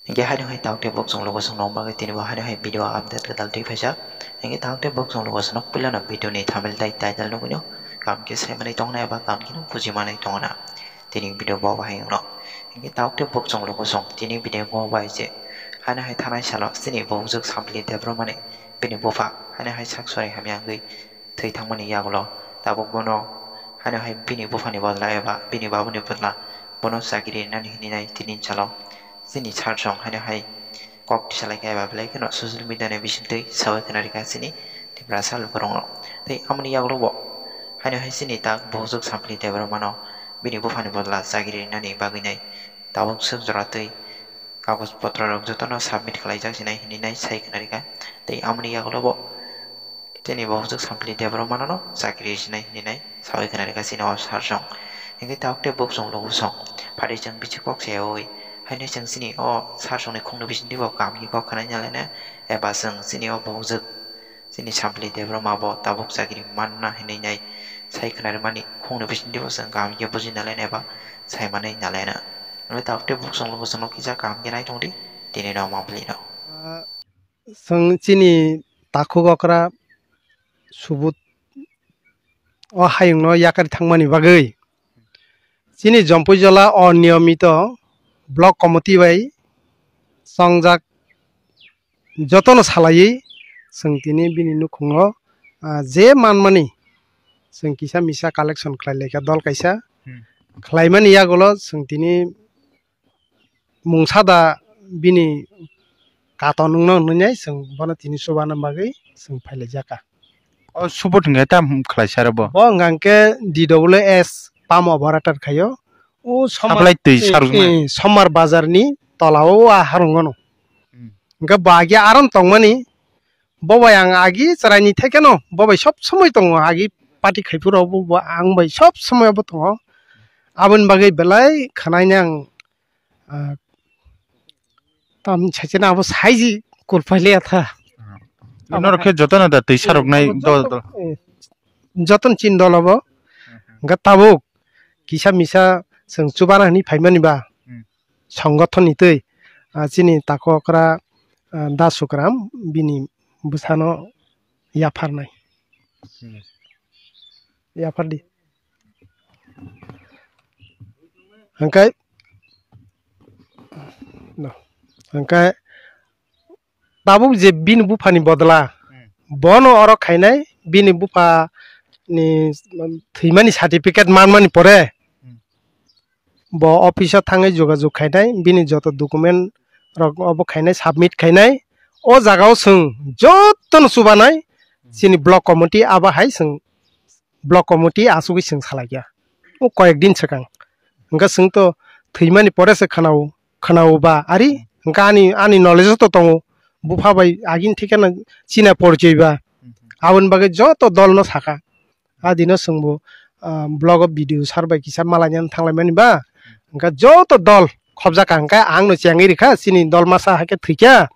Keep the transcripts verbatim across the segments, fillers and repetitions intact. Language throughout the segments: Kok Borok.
Hinkhe haino hai taote bokchong logo song nong bagwi tini bo haino hai video update kwtal twi phaijak. Hinkhe taote bokchong logo song nok puilano video ni thumbnail tai title nugwino kam khe saimanwi tongnai eba kam khe no bujimanwi tongna. Tini video bo bahai wngno. Hinkhe taote bokchong logo song tini video bo bai je haino hai thanai salo chini bokjwk Sampli Debbarma ni bini bupha haino hai sak sori hamya wngwi thwi thangmani yagulo tabuk bono haino hai bini buphani bodla eba bini babuni bodla bono chakiri rinani hinwi nai tini salo chini sir song haino hai kok tisalaikha eba belai kheno social media ni bisingtwi sawi khwnarikha chini Tiprasa lukurokno. Tei amoni yagulo bo haino hai chini tak bokjwk Sampli Debbarmano bini buphani bodla chakiri rinani bagwi nai tabuk swk jora twi kagoj potro rok jotono submit khlaijak sinai hinwi nai sai khwnarikha. Tei amoni yagulo bo chini bokjwk Sampli Debbarmano no chakri sinai hinwi nai sawi khwnarikha chini o sir song. Hinkhe tabuk tei bokchong logo song phari chwng bithi kok se oi haino chwng chini o sir songni khungni bisingtwi bo kam khe kok khwnai nalaina eba chwng chini o bokjwk chini Sampli Debbarma bo tabuk chakri manna hinwi nai sai khwnarikmani khungni bisingtwi bo chwng kam khe buji nalaina eba sai manwi nalaina. Hwnwi tabuk tei bokchong logo songno kisa kam khe nai tongdi tini rok mapli rok. Chwng chini takhuk okra subut o hayungno yakari thangmani bagwi chini Jompuijola o niyomito block committee bai chongjak jotono salaiwi chwng tini bini nukhungo, ah, je manmani chwng kisa misa collection khlai laikha dol kaisa. Hmm. Khlaimani yagulo chwng tini mungsa da bini katon wngno hwnwi chwng bono tini chubana bagwi chwng phailaijaka. O subut hwnkhe tam khlaisa ro bo? Bo hwnkha hwnkhe D W S pump operator khaio. O Somar, Supply twi eh, sarwknai. Eh, Somar bazar ni tola o a harungo no. Hmm. Hwnkhe bo agi aron tongmani, bo bai ang agi chwraini thekeno, bo bai sob somoi tongo, agi party khaiphuru bo, bo ang bai sob somoi bo tongo. Aboni bagwi belai khwnaina ang Ah, tam saicheno abo saiji kulphaile atha. Norok khe jotono da twi saroknai dol dol. Eh, jotono chin dol abo. Hwnkhe tabuk kisa misa chwng chubana hwnwi phaimani ba. Hmm. Songothon ni twi, ah, chini takhuk okra, ah, Da Sukram bini bwsano yapharnai. Hmm. Yaphardi. Hwnkhe, no. Hwnkhe tabuk je bini buphani bodla, hmm, bono oro khainai, bini bupha ni thwimani certificate manmani pore, hmm, bo office o thangwi jogajog khainai, bini joto document rok obo khainai, submit khainai, o jaga o chwng jotono chubanai, hmm, chini block committee abo hai chwng block committee asugwi chwng salaikha. O koyek din swkang. Hwnkhe chwng to thwimani pore se khwnao, khwnao ba ari hwnkhe ani, ani knowledge o to tongo. Bupha bai agini thikhe no china porichoi ba. Aboni bagwi joto dol no sakha. A dino chwngbo, ah, block o B D O sir bai kisa malaina thanglaimani ba. Hwnkhe joto dol khobjakha hwnkhe ang no chengwi rikha chini dol masa haikhe thwikha.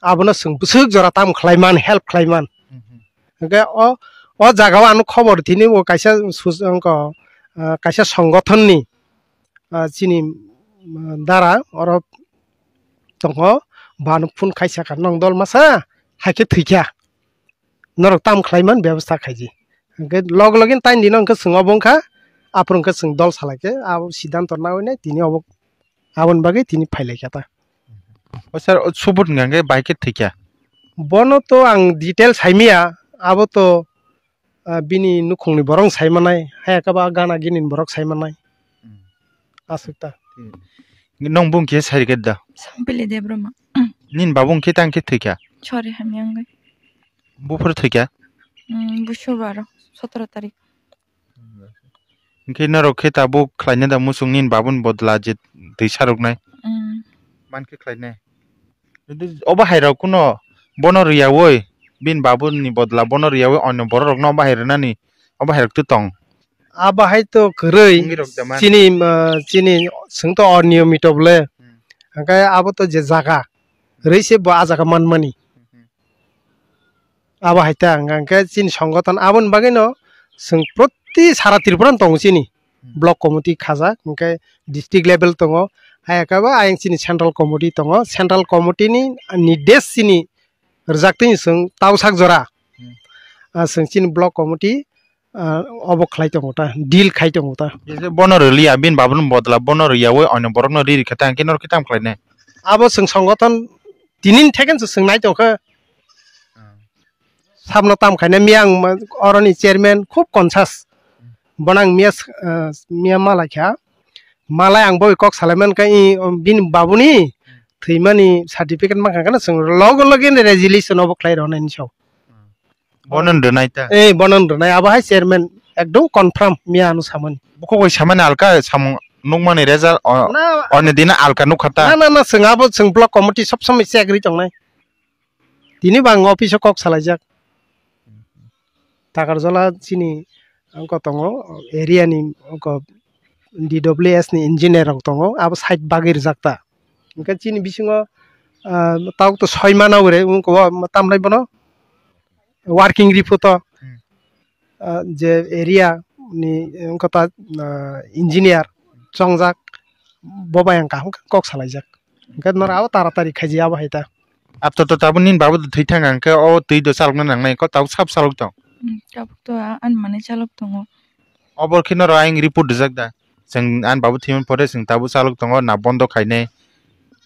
Abono chwng bwswk jora tam khlaiman, help khlaiman. Hwnkhe o, o jaga o ano khobor tini bo kaisa sus-, wngkha, ah, kaisa songothon ni, ah, chini, ah, dara oro tongo, bano phone khaisa kha, "Nwng dol masa, hai khe thwikha, norok tam khlaiman bebostha khaidi." Hwnkhe log login tain dino hwnkhe chwng obo wngkha, aphuru hwnkhe chwng dol salai khe abo siddhanto naui nai tini obo. Aboni bagwi tini phailaikha ta. O sir, o subut hwnkha hwnkhe bai khe thwikha? Bono to ang detail saimaya, abo to, ah, bini nukhungni borok saimanai, haya khe ba gana gini borok saimanai. Hmm. Aswk ta. Hmm. Nwng bung khe sai rikha da? Sampili Debbarma. Nini babu hwnkhe tang khe thwikha? Sori hamya wngwi. Buphuru thwikha? Hmm, busu baro, sotoro tarik. Hwnkhe norok khe tabuk khlaina da muchung nini babuni bodla je twi saroknai? Mm. Man khe khlainai. Obo hai rok kuno bono riyaui bini babuni bodla bono riyaui onyo borok rokno obo hai rwnani obo hai rok twi tong. Abo hai to kwrwi. Wngwi rok da man. Chini, ah, chini chwng to oniyomito bole. Hmm. Hwnkhe abo to je jaga rwi se bo ah jaga manmani. Hmm. Abo hai ta hwnkha hwnkhe chini songothon aboni bagwino chwng proti sara Tripura no tongo chini. Hmm. Block committee khajak, hwnkhe district level tongo, Haya khe bo ayang chini central committee tongo, central committee ni nirdesh chini rwjak twi chwng tausak jora. Hmm. Ah, chwng chini block committee, ah, obo khlai tongo ta, deal khai tongo ta. Jese bono rwliya, bini babuni bodla bono rwyaui onyo borokno ri rikha ta, hwnkhe norok khe tamo khlainai? Abo chwng songothon tinin theken se chwng nai tongkha. Hmm. Sabno tam khaina miya ang ma-, oroni chairman khub conscious. Bono ang miya s-, ah, miya malai kha. Malai ang bo kok salai man kha, i, bini babuni thwimani certificate man kha, kana chwng logo logo ni resolution obo khlai rw nai ni sao. Bono rwnai ta? Eh, bono rwnai. Abo hai chairman ekdom confirm miya ano samani. Bukhuk bai samani alka samung nukmani result o-, na, onyo dina alka nukha ta? Na, na, na, chwng abo chwng block committee sob somoi check ri tongnai. Tini bo ang office o kok salaijak. Takarjala chini wngkha tongo, area ni wngkha D W S ni engineer rok tongo, abo site bagwi rijak ta. Hwnkhe chini bisingo, ah, tabuk to soi mano ure, wngkha o tamlai bono working report o, Hmm. ah, je area ni wngkha ta, ah, engineer chongjak, bo bai ang kaham khe kok salaijak. Hwnkhe norok abo taratari khaidi abo hai ta. Apto to tabuk nini babu twi thang ang khe o twi do chalokna nangnai khe tabuk sab chalok tong. Hmm, tabuk to a-, ani manwi chalok tongo. Obo khe norok ayang report rijak da? Chwng ani babu thwimani pore chwng tabuk chalok tongo na bondo khainai?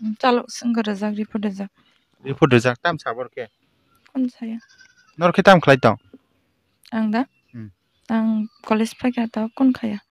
Hmm, chalok swngkha rijak, report rijak. Report rijak, tam sabor khe? Kon saya. Norok khe tam khlai tong? Ang da? Hmm. Ang college phaikha tabuk kon khaya.